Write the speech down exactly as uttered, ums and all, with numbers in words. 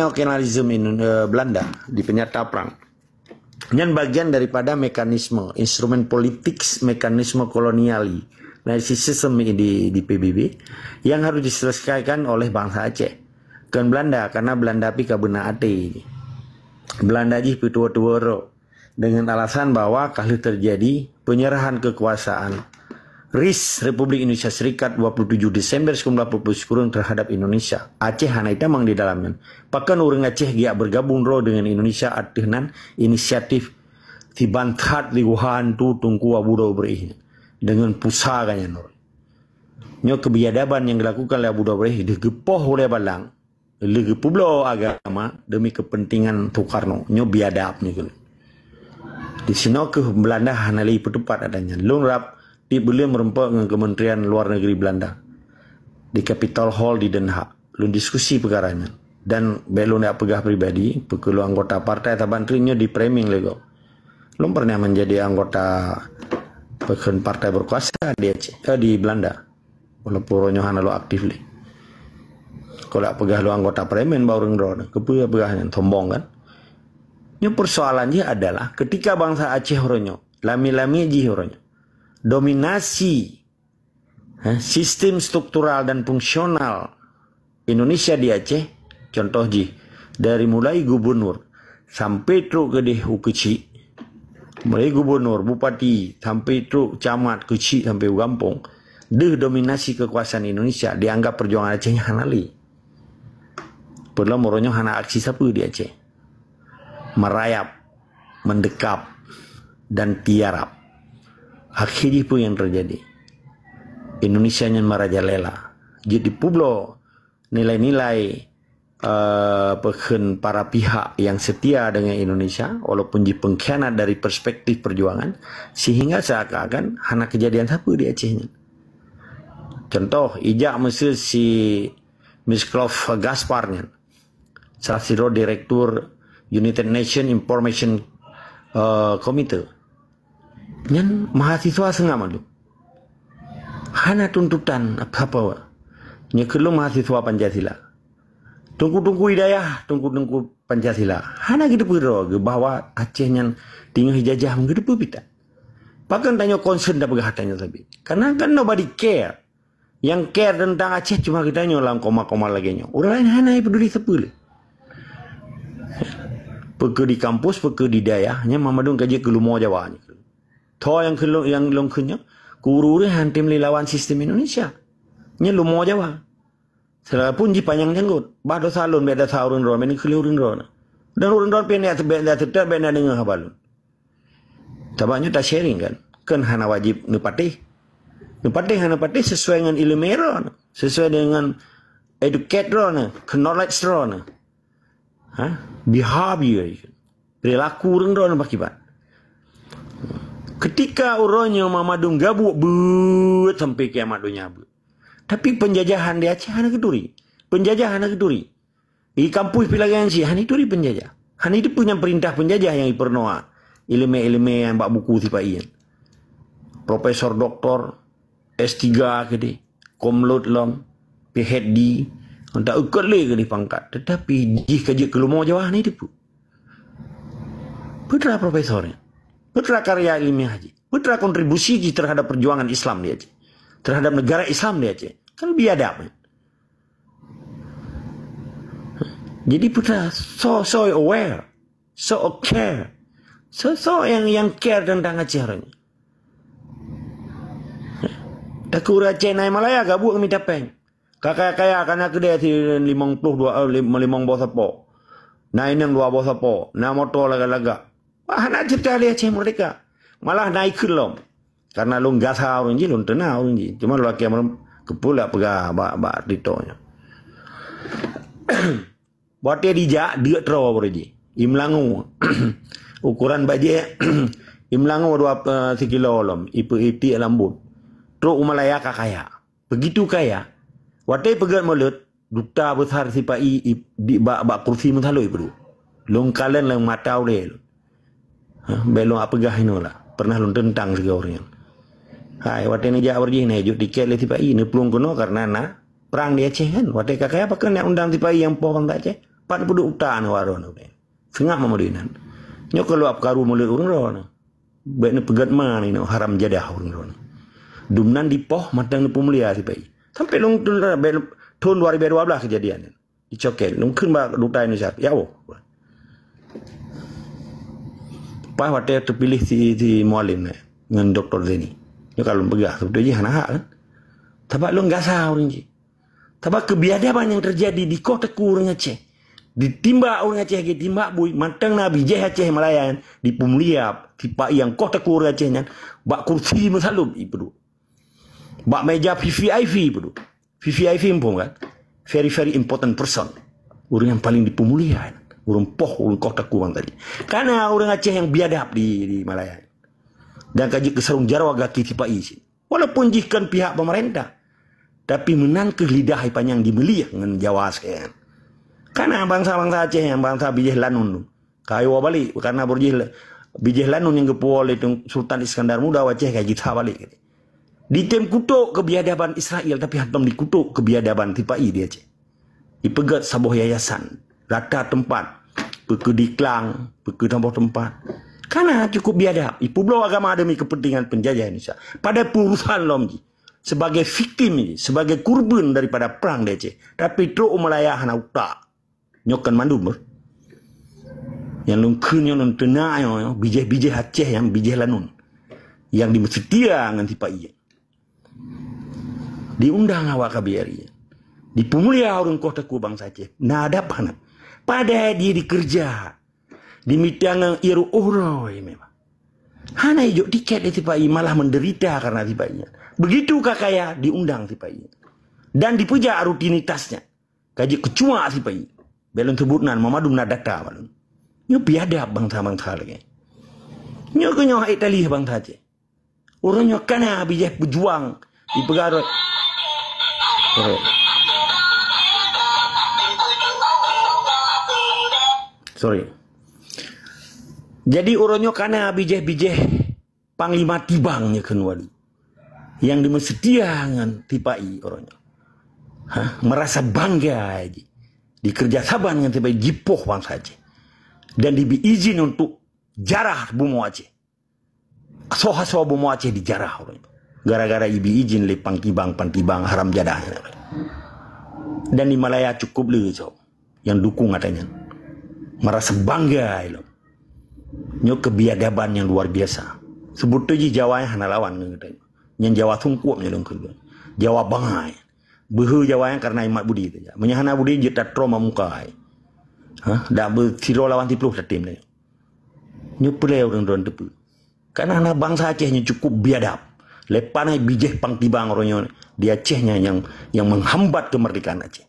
Neokolonialisme Indo-, eh, Belanda di penyata perang. Nyan bagian daripada mekanisme, instrumen politik, mekanisme kolonial, dari sistem di, di P B B yang harus diselesaikan oleh bangsa Aceh. Bukan Belanda, karena Belanda pi ka beuna até. Belanda jih peutuwo-tuwo rot dengan alasan bahwa ka lheueh terjadi penyerahan kekuasaan R I S, Republik Indonesia Serikat, dua puluh tujuh Desember sembilan belas empat puluh sikureueng terhadap Indonesia. Aceh hana itamong di dalamnya. Pakon ureuëng Aceh giak bergabung droe dengan Indonesia ateueh nan inisiatif si Bangkhat di Wuhan tu Teungku Abu Daud Beurih dengan pusa ganya nurut. Nyoe kebiadaban yang dilakukan oleh Abu Daud Beurih, geupoh oleh balang, lé geupubloe agama demi kepentingan Soekarno. Nyoe biadab nyoe keuh. Di sinoe keuh Belanda hana lé peutupat adanya. Lôn rab di buleuen meureumpok ngon Kementerian Luar Negeri Belanda di Capitol Hall di Den Haag. Lôn diskusi peukara nyan. Dan bék lôn jak peugah pribadi, peukeulo anggota partai saban treuk nyoe di framing lé gob. Lôn pernah menjadi anggota peukheun partai berkuasa di Aceh, eh, di Belanda. Walaupun uroe nyoe hana lôn aktif lé. Kok jak peugah lôn anggota parlemen bak ureuëng droe, keupeue peugah nyan, sombong kan? Nyoe persoalan jih adalah ketika bangsa Aceh uroe nyoe, lami-lami jih uroe nyoe, dominasi, eh, sistem struktural dan fungsional Indonesia di Aceh, contoh jih, dari mulai gubernur sampai trok keudeh u keuchik, mulai gubernur, bupati, sampai trok camat, keuchik sampai u gampông, deuh dominasi kekuasaan Indonesia, dianggap perjuangan Aceh nyan hana lé. Padahai uroe nyoe hana aksi sapeue di Aceh. Merayap, mendekap, dan tiarap. Akhé jih peue nyang terjadi? Indonesia nyan merajalela. Jeuet jipubloe nilai-nilai, eh, peukheun para pihak yang setia dengan Indonesia, walaupun jipengkhianat dari perspektif perjuangan, sehingga seakan-akan hana kejadian sapeue di Aceh nyan. Contoh, ijak meuseu si Miroslav Gaspar nyan, salah sidroe direktur United Nations Information, eh, Committee. Nyan mahasiswa seungab mandum. Hana tuntutan apa-apa. Nyoe keuh lôn mahasiswa Pancasila. Teungku-teungku Hidayah, teungku-teungku Pancasila. Hana geuteupeue droe geuh bahwa Aceh nyan teungoh jijajah, geuteupeue pih tan. Pakon tanyoe concern tapeugah tanyoe sabe? Karena kan nobody care. Nyang care teuntang Aceh cuma geutanyoe lam koma-koma lagée nyoe. Ureuëng laén hana peduli sapeue lé. Peue keuh di kampus, peue keuh di dayah, nyan mandum ka jeuet keu lumoe Jawa nyoe. Tho nyang keu lôn, nyang lôn kheun nyoe, keu ureuëng-ureuëng han tem lé lawan sistem Indonesia. Nyan lumoe Jawa. Seulagapun jih panyang janggot, bah desya lôn bék desya ureuëng droe, bék neukheun lé ureuëng droe. Dan ureuëng droe pih bék, bék, bék, bék na deungoe haba lôn. Sabab nyoe ta-sharing kan. Kan hana wajéb neupatéh. Neupatéh hana patéh sesuai ngon ileumé droeneuh, sesuai dengan educate droeneuh, knowledge droeneuh. Ha? Behavior. Perilaku ureuëng droeneuh bak kiban. Ketika uroe nyoe mandum gabuek beuet sampai kiamat donya beuet. Tapi penjajahan di Aceh hana geuturi. Penjajahan hana geuturi. Di kampus pih lagée nyan cit, hana ituri penjajah. Hana iteupeue nyang peurintah penjajah nyang ipeurunoe. Ileumé-ileumé nyang bak buku sipa-i nyan. Profesor doktor, S tiga keudeh, komlot lom, P H D, entah eukot lé keudeh pangkat. Tetapi jih ka jeuet keu lumoe Jawa hana iteupeue. Peue teuma profesor nyan? Peue teuma karya ilmiah jih? Peue teuma kontribusi jih terhadap perjuangan Islam di Aceh? Terhadap negara Islam di Aceh? Kan biadab nyan. Jadi peue teuma so, so aware, so care, so, so yang, yang care teuntang Aceh nyan. Takheun ureuëng Aceh na i Malaya gabuek mita péng. Ka kaya-kaya, ka na keudè si limong ploh dua, eh, lim-, limong boh sapo. Na inong dua boh sapo, na moto lagak-lagak. Wah, hana ceurita lé Aceh Merdeka. Malah na ikheun lom. Karena lôn gasa ureuëng jih, lôn teuna ureuëng jih. Cuma lôn lakèe meureuem-, keupeue lak peugah bak, bak TikTok nyoe. Watèe dijak, deuk troe baroe jih. Imlangu. Ukuran bajèe, imlangu dua, eh, sikilo lom. Ipeu-, itiek lambot. Trok u Malaya ka kaya. Begitu kaya. Watèe peugèt mulod, duta besar sipa-i i-, di bak, bak kursi meusalôh ipeuduek. Lôn kalon lam mata ulèe lôn. Ha, bèk lôn peugah inoe lah. Pernah lôn teuntang sigoe ureuëng nyan. Hai, watèe neujak baroe jih, neujok tikèt lé sipa-i, neuplueng keunoe karena na prang di Aceh kan. Watèe ka kaya pakon neujak undang sipa-i nyang poh bangsa Aceh. Pat peuduek utak nyoe waron nyoe. Seungab meumeudeungon. Nyoe keuluwa peukaru mulut ureuëng droe nyoe. Bék neupeugét ma nyoe haram jadah ureuëng droe nyoe. Dumnan dipoh mantong neupeumulia sipai. Sampai lôn thon dua ribu dua belas kejadian nyan. Dicoket. Lôn kheun bak duta Indonesia. Ya Allah. Pas watée teupiléh si, si Mualem nyoe ngon Doktor Zaini. Nyoe ka lôn peugah, sebetul jih hana hak kan. Sabab lôn gasa ureuëng jih. Sabab keubiadaban nyang teujadi di koh teukue ureuëng Aceh, ditimbak ureuëng Aceh, geutimbak bui, mantong na bijéh Aceh Malaya nyan dipeumulia, tipak nyang koh teukue ureuëng Aceh nyan, bak kursi meusalub ipeuduek. Bak meja V V I P ipeuduek. V V I P muphom kan? Very, very important person. Ureuëng nyang paling dipeumulia, ureuëng poh, ureuëng koh teukue bang tadi. Karena ureuëng Aceh nyang biadab di, di Malaya. Dan ka jeuet keu sarong jaroe gaki tipak i cit. Walaupun jih kon pihak pemerintah, tapi meunan kheueh lidah ipanyang dimeulih ngon Jawa sekalian. Karena bansa-bansa Aceh nyang bansa bijéh lanun tu, ka iwoe balek, karena bijéh, bijéh lanun nyang geupuwoe lé Sultan Iskandar Muda u Aceh ka jitha balek. Ditem kutok keubiadaban Israel, tapi hantom dikutok keubiadaban tipak i di Aceh. Ipeugét saboh yayasan, rata teumpat, peu keuh di Klang, peu keuh saboh teumpat. Karena cukup biadab, ipeubloe agama demi kepentingan penjajah Indonesia. Padahai peurusan lom jih, sebagai victim jih, sebagai kurban daripada perang di Aceh. Tapi trok u Malaya hana utak. Nyoe kon mandum beuh. Nyang lôn kheun nyoe lôn teunak nyoe, bijéh-bijéh Aceh nyang bijéh lanun. Nyang dimeuseutia ngon tipak i. Diundang awak K B R I. Dipeumulia ureuëng koh teukue bansa Aceh. Na adab hana. Padahai dia dikeureuja. Dimita ngon iruh uroe memang. Hana ijok tiket di tipak i, malah menderita karena tipak i. Begitu ka kaya, diundang tipak i. Dan dipeujak rutinitasnya. Ka jeuet keucuak tipak i. Bék lôn sebut nan, meumandum na data bak lôn. Nyoe biadab bansa-bansa lagée. Nyoe keuh nyoe hai tali bansa Aceh. Ureuëng nyoe kana bijéh peujuang di peugah. Sorry. Sorry. Jadi ureuëng nyoe kana bijéh-bijéh Panglima Tibang nyoe kheun wali. Nyang dimeuseutia ngon tipak i ureuëng nyoe. Ha, merasa bangga jih. Dikeureuja saban ngon tipak i jipoh bansa Aceh. Dan dibi izin untuk jarah bumoe Aceh. Asoe-asoe bumoe Aceh dijarah ureuëng nyoe. Gara-gara ibi izin lé Pang Tibang, Pang Tibang haram jadah nyan. Dan di Malaya cukup le soe nyang dukung ata nyan. Merasa bangga ilom. Nyoe keubiadaban nyang luar biasa. Seubeutoe jih Jawa nyan hana lawan ngon geutanyoe. Nyan Jawa sungkup nyan lôn kheun. Jawa bangai. Beuhe Jawa nyan karena imat budi saja. Meunyo hana budi jeuet tatroe muka ai. Ha, dak beusidroe lawan siplôh tatem nyoe. Nyoe peulée ureuëng droe teupeue. Karena na bansa Aceh nyang cukup biadab. Leupah na bijéh Pang Tibang uroe nyoe di Aceh nyan nyang, nyang menghambat kemerdekaan Aceh.